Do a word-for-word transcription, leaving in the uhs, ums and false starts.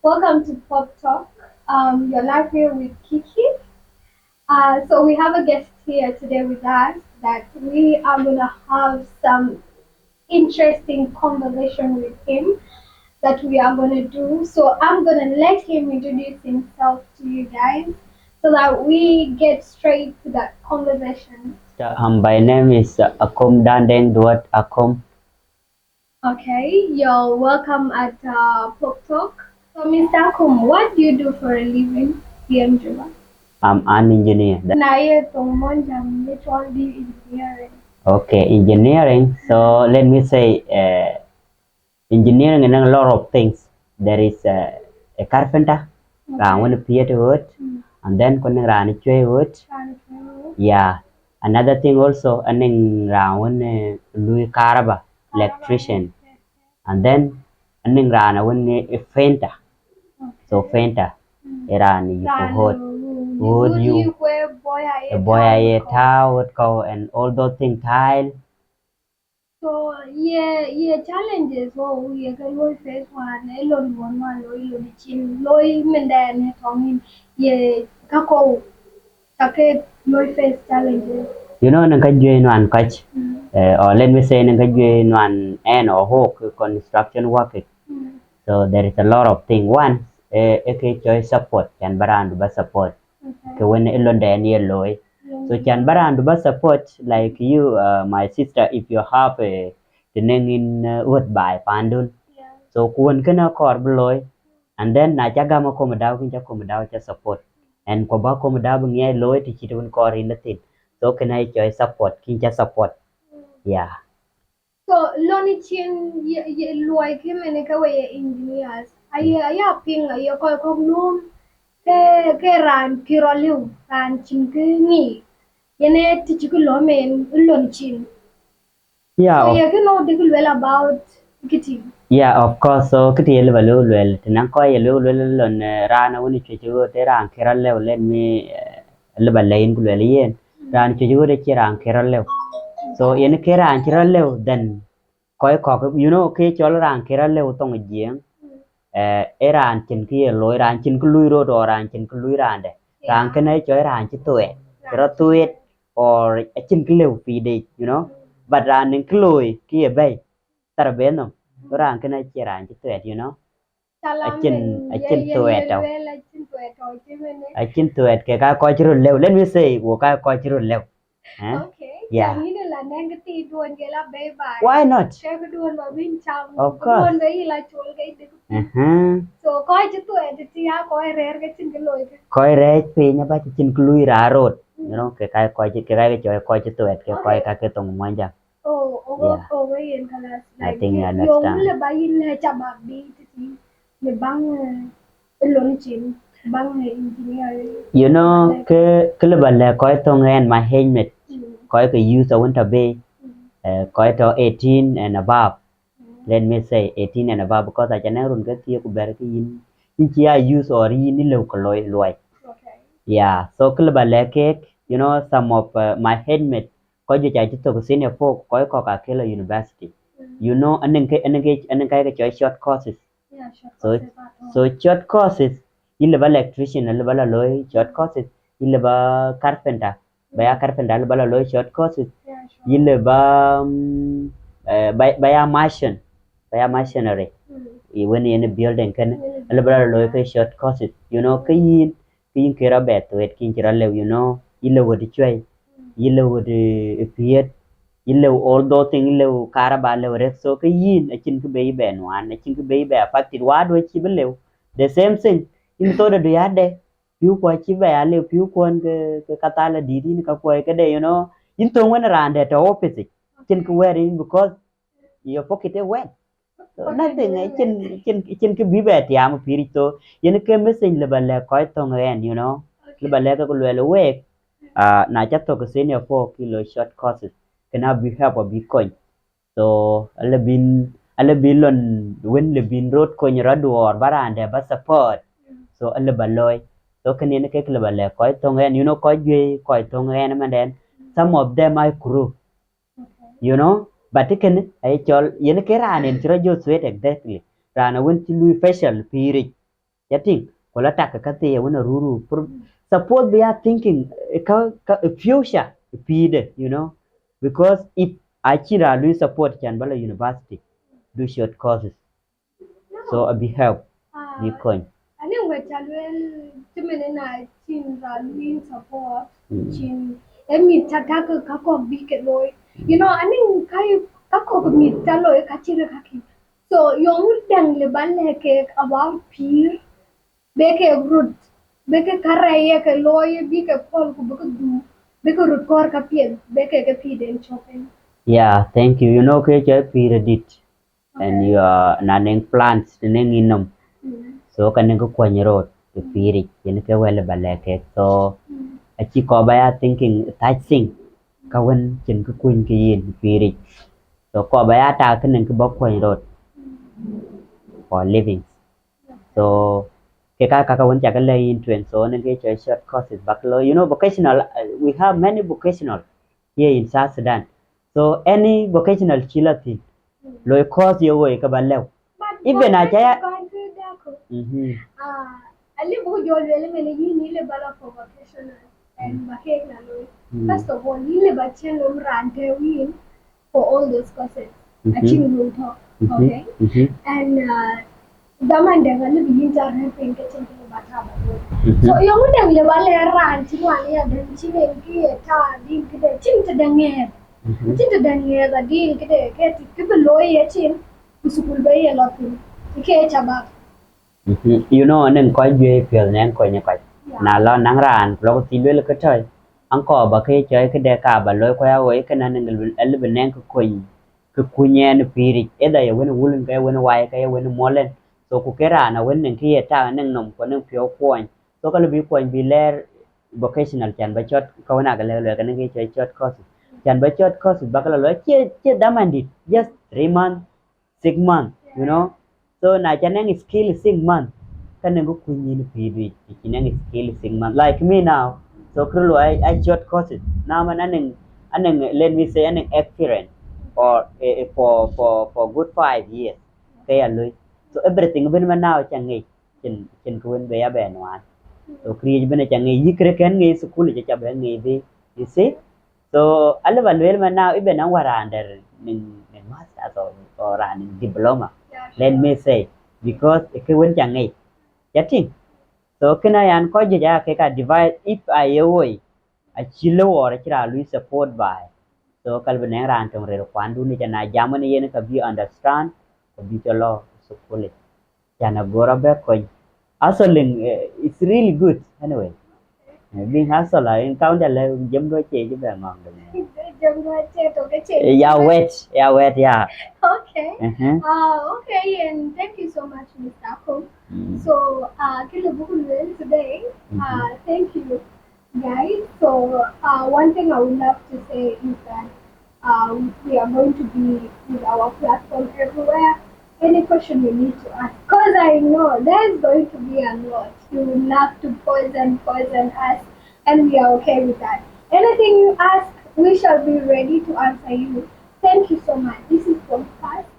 Welcome to Pop Talk. Um, you're live here with Kiki. Uh, so we have a guest here today with us that we are gonna have some interesting conversation with him that we are gonna do. So I'm gonna let him introduce himself to you guys so that we get straight to that conversation. Um, my name is uh, Akom Dandeng Duat Akom. Okay, you're welcome at uh, Pop Talk. So, Mister Akom, what do you do for a living here in Juba? I'm an engineer. Na ye tong mon jam ye chol di engineering. Okay, engineering. So let me say, uh, engineering in a lot of things. There is uh, a carpenter, ran wani piet wood, and then kuning ran chwe wood. Yeah. Another thing also, aning ran wani lui karaba, electrician. And then aning ran wani a painter. So painter, ran you wood, wood you, Boy, a boy aye ta wood ko and all those things, tile. So ye ye challenges wo ye ka loi face wan e lon won wan loi loi chin loi menden he tong in ye ka ko take loi face challenges. You know, nang ka jwe nuan kach. Uh, or let me say, nang ka jwe nuan en or hawk construction work. So there is a lot of thing. One, eh, eh, ke choi support, chan baran ba support. Ke when e lon den ye loi. So chan baran ba support, like you, uh, my sister, if you have a teneng in uh, wood by pandun. So kuan kana kor bloi. And then na cha gama kom daw kin cha kom daw cha support. And ko ba kom daw ngi loi ti chit un kor in the thing. So kana choi support, kin cha support. Yeah. So loni chin ye ye loi ke mene ka we engineers. Aye aye ping aye ko ko num ke ke ran kiro liu ran chin ke ni. Ye ne ti chi ku lo men loni chin. Yeah. So ye ke no de ku well about kiti. Yeah, of course. So kiti ye le balu well. Tinang ko ye lu lu lon ran wani chu chu te ran kiro liu, let me le ba le in ku le yen. Ran chu chu de chi ran kiro liu. So yen ke ran kiro liu, then koi kok, you know, ke chol ran kiro liu tong jing. Eh, e ran chin ke ye loi, ran chin ke lui ro do ran chin ke lui ran de. Ran ke ne choi ran chi tuet. Kiro tuet or a chin ke liu pi de, you know. But ran ning ke loi ke ye bai. Tar be no. Ran ke ne chi ran chi tuet, you know. A chin a chin tuet. A chin tuet ke ka ko chi ro liu. Let me say, wo ka ko chi ro liu. Okay. Yeah. Ni la nang ti duan ke la be bai. Why not? Ke duan ba win cham. Of course. Duan be la chol ke de. Uh-huh. So ko chi tuet ti ya ko rer ke chin ke loi ke. Ko rer pe nya ba chin ke lui ra rot. You know, ke ka ko chi ke ka ke choi ko chi tuet ke ko ka ke tong mon ja. Oh, oh, yeah. Oh, we in class. I think you understand. Yo le ba yin le cha ba bi ti. Le bang le lon chin bang le engineering. You know, ke ke le ba le koi tong en ma hen met. Koi ke youth a winter bay. Eh, koi to eighteen and above. Let me say eighteen and above because I can run ke ti ku ber ke yin. Yin chi a youth or yin ni le ko loi loi. Okay. Yeah, so ke le ba le ke, you know, some of uh, my headmate ko je cha chi to senior four ko ko ka ke la university. You know, aning ke aning ke aning ke ke short courses. Yeah, short So courses at home. So short courses, ile ba electrician, ile ba la loi, short courses, ile ba carpenter, ba ya carpenter, ile ba la loi short courses, Yeah, sure. Ile ba um, eh, ba ba ya masonry, ba ya masonry. Mm. I when in a building kan, Ile ile ba la loi ke short courses. You know, ke yin ke yin ke ra bet wet kin kira lew, you know, ile wo di chwe, ile wo di piet, ile wo all those things, ile wo karaba lew rek. So ke yin a chin ke be be nuan, a chin ke be be affected. Wa do chi be lew. The same thing. In so da do ya de. Piu ko chi be a lew, piu ko ke ke katala di di ka ko ke de, you know. In to when ran de to opposite. Chin ke wearing because your pocket is wet. So nothing, eh, chin chin chin ke be be ti am piri to. Yen ke message le ba le koi tong en, you know. Le ba le ke ko le wek. Ah, na cha to ke senior four kilo short courses. Ke na be help a be coin. So, ale bin ale bin lon when le bin road coin ra do or barande ba support. So, ale ba loi. So, ke ne ke le ba le koi tong en, you know, koi jwe koi tong en man den. Some of them I crew. You know, but ke ne ai chol yen ke ran en chira jo sweat exactly. Ran when chi lui facial piri. Getting? Kola tak ka te wena ruru. Pur-, suppose we are thinking, eh, ka, ka, eh, future, eh, pide, you know. Because if I chira lui support chan bala university, do short courses. So I be help, be coin. Ani we chalwel, chimene na chin ra lui support, chin, emi chaka ka, ka ko bi ke loi. You know, ani kai, ka ko mi chalo e ka chira ka ki. So, yong dang le ban le ke about peer, beke grut, beke karai ke loi, beke pol ku beke du, beke rut kor ka pien, beke ke piden chopen. Yeah, thank you. You know, ke ke peer dit. And you are naneng plants, naneng inom. So, kaneng ko kwany road, ke peer, yen ke wele bale ke. So, achi ko ba ya thinking, touching, ka wen chin ke kwany ke yin, peer. So, ko ba ya ta kaneng ke ba kwany road for living. So, ke ka ka ka won chaka le in twen so ne ke choi short courses bak lo. You know, vocational, uh, we have many vocational here in South Sudan. So, any vocational chila thin. Lo course yo wo ka ba le. Even a chaya. Mm-hmm. Ah, ali bu jo le le mele yi ni le bala for vocational and bakek na lo. First of all, yi le ba chen lo ran te win for all those courses. Mm-hmm. Aching lung tho. Mm-hmm. Okay. Mm-hmm. And, uh, daman deng a libi yin jar hen pen ke chen ke ba ta ba. Mm-hmm. So yong deng le ba le ran chi wan ya deng chi len ki ta din ki de chin ta deng ye. Mm-hmm. Chin ta deng ye ba din ki de ke ti ki ba lo ye chin. Ku sukul ba ye lo tin. Ke cha ba. Mhm. You know, neng koi jwe piel neng koi ne koi. Yeah. Na lo nang ran, lo ko tilwe lo ko choi. Ang ko ba ke choi ke de ka ba lo ko ya woi ke na neng el be neng ko koi. Ke kunye ne piri. Eda ya wen wulin ke wen wai ke ya wen molen. So ku ke ran a wen neng ke ye ta neng nom ko neng pio koi. So ka lo bi koi bi ler vocational chan ba chot ka wen a ka le lo ka neng ke choi chot course. Chan ba chot course ba ka lo che che damandit. Just three months. Six months, you know. So na cha neng skill six months. Ka neng ko kunyi ni pidi, cha neng skill six months. Like me now. So kru lo I, I short courses. Now man aneng, aneng, let me say, aneng experience or, eh, eh, for, for, for good five years. Kaya lui. So everything ben man now cha ngai. Chin, chin kuin be ya ben wan. So create ben cha ngai. Yi kre ken ngai school cha cha ben ngai be. You see? So, a le ba luel ma now, even ang warandar ning, ning master or, or ning diploma. Yeah, let me say, because ke wen chang ngai. Getting? So, kena yan ko je ja ke ka divide if I away. A chilo or a chira lui support by. So, kal beneng ran tong re kwan du ni jana jamani yen ka bi understand, ka bi chalo so kule. Chana gora be koi. Hustling, eh, it's really good anyway. Eh, being hustler, in count a le jem do che je be mang de. Jem do che to ke che. Eh, yeah, wet, yeah, wet, yeah. Okay. Uh-huh. Uh, okay, and thank you so much, Mister Akong. Mm. So, uh, kile bukul today. Mm-hmm. Uh, thank you. Guys, so, uh, one thing I would love to say is that, uh, we are going to be with our platform everywhere. Any question you need to ask, 'cause I know there's going to be a lot. You will love to poison, poison us, and we are okay with that. Anything you ask, we shall be ready to answer you. Thank you so much. This is Podcast.